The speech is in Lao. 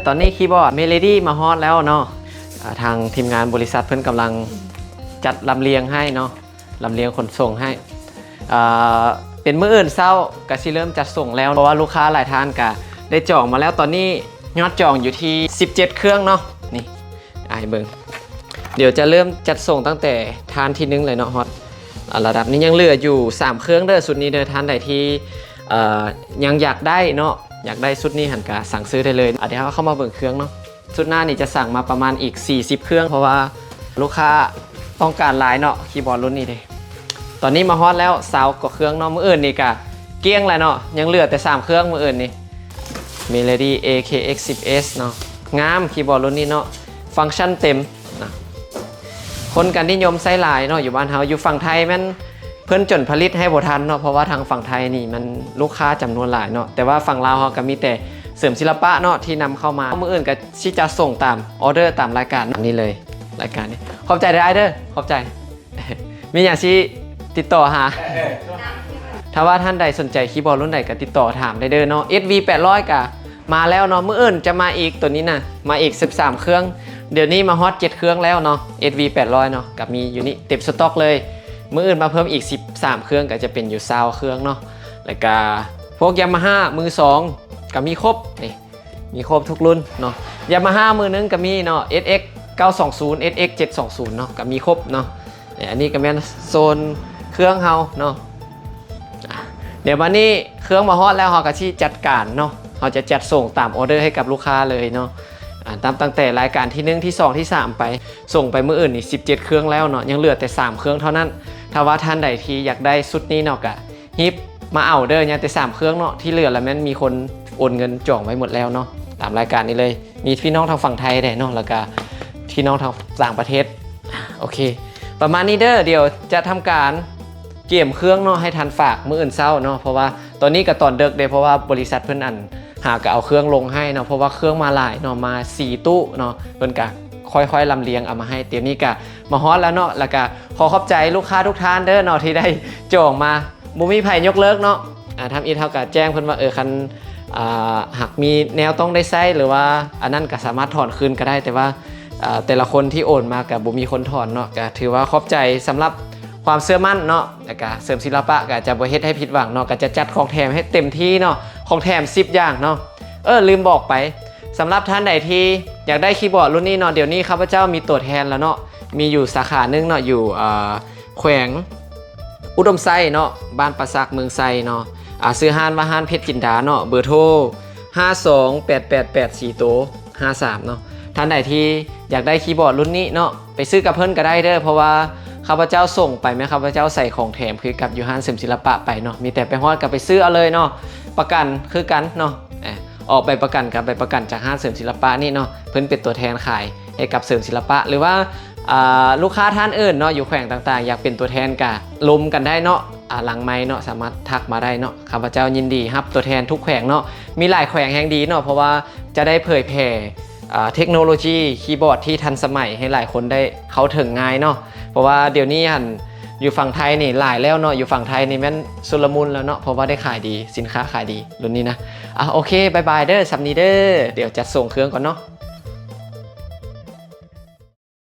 ຕອນນີ້ຄີບອດ Melody ມາຮອດແລ້ວເນາະ. ອ່າ ທາງທີມງານບໍລິສັດເພິ່ນກຳລັງຈັດລຳລຽງໃຫ້ເນາະ, ລຳລຽງຂົນສົ່ງໃຫ້. ເອີ ເປັນມື້ອື່ນເຊົ້າກະຊິເລີ່ມຈັດສົ່ງແລ້ວ ເພາະວ່າລູກຄ້າຫຼາຍທ່ານກະໄດ້ຈອງມາແລ້ວ. ຕອນນີ້ຍອດຈອງຢູ່ທີ່ສິບເຈັດເຄື່ອງເນາະ. ນີ້ ອາຍເບິ່ງ ດຽວຈະເລີ່ມຈັດສົ່ງຕັ້ງແຕ່ທ່ານທີໜຶ່ງເລີຍເນາະ. ຮອດ ອາ ລະດັບນີ້ຍັງເຫຼືອຢູ່ສາມເຄື່ອງເດີ ຊຸດນີ້ເດີ. ທ່ານໃດທີ່ ເອີ ຍັງຢາກໄດ້ເນາະ, ຢາກໄດ້ຊຸດນີ້ຫັ້ນກະສັ່ງຊື້ໄດ້ເລີຍ. ອາ ດຽວເຮົາເຂົ້າມາເບິ່ງເຄື່ອງເນາະ. ຊຸດໜ້ານີ້ຈະສັ່ງມາປະມານອີກສີ່ສິບເຄື່ອງ ເພາະວ່າລູກຄ້າຕ້ອງການຫຼາຍເນາະ ຄີບອດລຸ້ນນີ້ເດ້. ຕອນນີ້ມາຮອດແລ້ວຊາວກວ່າເຄື່ອງເນາະ. ມື້ອື່ນນີ້ກະກ້ຽງແລ້ວເນາະ, ຍັງເຫຼືອແຕ່ສາມເຄື່ອງມື້ອື່ນນີ້. Melody ເອ ເຄ ເອັກ ສິບເອັດ ເນາະ. ງາມຄີບອດລຸ້ນນີ້ເນາະ, ຟັງຊັນເຕັມນະ. ຄົນກະນິຍົມໃຊ້ຫຼາຍເນາະ ຢູ່ບ້ານເຮົາ. ຢູ່ຝັ່ງໄທແມ່ນເພິ່ນຈົນຜະລິດໃຫ້ບໍ່ທັນເນາະ, ເພາະວ່າທາງຝັ່ງໄທນີ້ມັນລູກຄ້າຈຳນວນຫຼາຍເນາະ, ແຕ່ວ່າຝັ່ງລາວເຮົາກະມີແຕ່ເສີມສິລະປະເນາະທີ່ນຳເຂົ້າມາ. ມື້ອື່ນກະຊິຈັດສົ່ງຕາມອໍເດີຕາມລາຍການນີ້ເລີຍ, ລາຍການນີ້. ຂອບໃຈເດີອ້າຍເດີ, ຂອບໃຈ. ມີຫຍັງຊິຕິດຕໍ່ຫາ. ຖ້າວ່າທ່ານໃດສົນໃຈຄີບອດລຸ້ນໃດກະຕິດຕໍ່ຖາມໄດ້ເດີເນາະ. ເອັສວີແປດຮ້ອຍກະມາແລ້ວເນາະ, ມື້ອື່ນຈະມາອີກ ໂຕນີ້ນະ ມາອີກສິບສາມເຄື່ອງ. ດຽວນີ້ມາຮອດເຈັດເຄື່ອງແລ້ວເນາະ ເອັສວີແປດຮ້ອຍເນາະ, ກະມີຢູ່ນີ້ເຕັມສະຕັອກເລີຍ. ມື້ອື່ນມາເພີ່ມອີກສິບສາມເຄື່ອງ ກະຈະເປັນຢູ່ຊາວເຄື່ອງເນາະ. ແລ້ວກະພວກ Yamaha ມືສອງກະມີຄົບນີ້. ມີຄົບທຸກລຸ້ນເນາະ. Yamaha ມືໜຶ່ງກະມີເນາະ, ເອັສເອັກເກົ້າສອງສູນ ເອັສເອັກເຈັດສອງສູນເນາະ, ກະມີຄົບເນາະ. ເອີ ອັນນີ້ກະແມ່ນໂຊນເຄື່ອງເຮົາເນາະ. ດຽວບາດນີ້ເຄື່ອງມາຮອດແລ້ວ ເຮົາກະຊິຈັດການເນາະ, ເຮົາຈະຈັດສົ່ງຕາມອໍເດີໃຫ້ກັບລູກຄ້າເລີຍເນາະ. ອາ ນັບຕັ້ງແຕ່ລາຍການທີໜຶ່ງ ທີສອງ ທີສາມ ໄປ, ສົ່ງໄປມື້ອື່ນນີ້ສິບເຈັດເຄື່ອງແລ້ວເນາະ, ຍັງເຫຼືອແຕ່ສາມເຄື່ອງເທົ່ານັ້ນ. ຖ້າວ່າທ່ານໃດທີ່ຢາກໄດ້ຊຸດນີ້ເນາະ ກະ ຮີບມາເອົາເດີ, ຍັງແຕ່ສາມເຄື່ອງເນາະ, ທີ່ເຫຼືອລະແມ່ນມີຄົນໂອນເງິນຈອງໄວ້ໝົດແລ້ວເນາະ. ຕາມລາຍການນີ້ເລີຍ, ມີພີ່ນ້ອງທາງຝັ່ງໄທແດ່ເນາະ, ແລ້ວກະພີ່ນ້ອງທາງຕ່າງປະເທດ. ໂອເຄ ປະມານນີ້ເດີ. ດຽວຈະທຳການກຽມເຄື່ອງເນາະ ໃຫ້ທັນຝາກມື້ອື່ນເຊົ້າເນາະ, ເພາະວ່າຕອນນີ້ກະຕອນເດິກເດ້, ເພາະວ່າບໍລິສັດເພິ່ນອັນ ຫາກະເອົາເຄື່ອງລົງໃຫ້ເນາະ, ເພາະວ່າເຄື່ອງມາຫຼາຍເນາະ, ມາສີ່ຕູ້ເນາະ, ເພິ່ນກະຄ່ອຍໆລຳລຽງເອົາມາໃຫ້. ຕຽມນີ້ກະມາຮອດແລ້ວເນາະ, ແລ້ວກະຂໍຂອບໃຈລູກຄ້າທຸກທ່ານເດີເນາະ ທີ່ໄດ້ຈອງມາ. ບໍ່ມີໃຜຍົກເລີກເນາະ. ອາ ທຳອິດເຮົາກະແຈ້ງເພິ່ນວ່າ ເອີ ຄັນ ອາ ຫາກມີແນວຕ້ອງໄດ້ໃຊ້ ຫຼືວ່າອັນນັ້ນກະສາມາດຖອນຄືນກະໄດ້, ແຕ່ວ່າ ອາ ແຕ່ລະຄົນທີ່ໂອນມາກະບໍ່ມີຄົນຖອນເນາະ. ກະຖືວ່າຂອບໃຈສຳລັບຄວາມເຊື່ອໝັ້ນເນາະ, ແລ້ວກະເສີມສິລະປະກະຈະບໍ່ເຮັດໃຫ້ຜິດຫວັງເນາະ, ກະຈະຈັດຂອງແຖມໃຫ້ເຕັມທີ່ເນາະ, ຂອງແຖມສິບຢ່າງເນາະ. ເອີ ລືມບອກໄປ, ສຳລັບທ່ານໃດທີ່ຢາກໄດ້ຄີບອດລຸ້ນນີ້ເນາະ, ດຽວນີ້ຂ້າພະເຈົ້າມີຕົວແທນແລ້ວເນາະ, ມີຢູ່ສາຂາໜຶ່ງເນາະ, ຢູ່ ອາ ແຂວງອຸດົມໄຊເນາະ, ບ້ານປາສັກ ເມືອງໄຊເນາະ. ອາ ຊື່ຮ້ານວ່າຮ້ານເພັດຈິນດາເນາະ, ເບີໂທ ຫ້າສອງແປດແປດແປດສີ່ໂຕ ຫ້າສາມເນາະ. ທ່ານໃດທີ່ຢາກໄດ້ຄີບອດລຸ້ນນີ້ເນາະ, ໄປຊື້ກັບເພິ່ນກະໄດ້ເດີ, ເພາະວ່າຂ້າພະເຈົ້າສົ່ງໄປແມ່ນຂ້າພະເຈົ້າໃສ່ຂອງແຖມຄືກັບຢູ່ຮ້ານເສີມສິລະປະໄປເນາະ, ມີແຕ່ໄປຮອດກະໄປຊື້ເອົາເລີຍເນາະ. ປະກັນຄືກັນເນາະ, ອາ ອອກໃບປະກັນກະໃບປະກັນຈາກຮ້ານເສີມສິລະປະນີ້ເນາະ, ເພິ່ນເປັນຕົວແທນຂາຍໃຫ້ກັບເສີມສິລະປະ. ຫຼືວ່າ ອາ ລູກຄ້າທ່ານອື່ນເນາະ ຢູ່ແຂວງຕ່າງໆ ຢາກເປັນຕົວແທນກະລົມກັນໄດ້ເນາະ, ອາ ຫຼັງໄມເນາະ, ສາມາດທັກມາໄດ້ເນາະ. ຂ້າພະເຈົ້າຍິນດີຮັບຕົວແທນທຸກແຂວງເນາະ, ມີຫຼາຍແຂວງແຮ່ງດີເນາະ, ເພາະວ່າຈະໄດ້ເຜີຍແຜ່ ອາ ເທັກໂນໂລຈີຄີບອດທີ່ທັນສະໄໝໃຫ້ຫຼາຍຄົນໄດ້ເຂົ້າເຖິງງ່າຍເນາະ. ເພາະວ່າດຽວນີ້ຫັ້ນ ຢູ່ຝັ່ງໄທນີ້ຫຼາຍແລ້ວເນາະ, ຢູ່ຝັ່ງໄທນີ້ແມ່ນຊຸນລະມຸນແລ້ວເນາະ, ເພາະວ່າໄດ້ຂາຍດີ, ສິນຄ້າຂາຍດີລຸ້ນນີ້ນະ. ອາ ໂອເຄ ບາຍບາຍເດີ, ສ່ຳນີ້ເດີ, ດຽວຈັດສົ່ງເຄື່ອງກ່ອນເນາະ.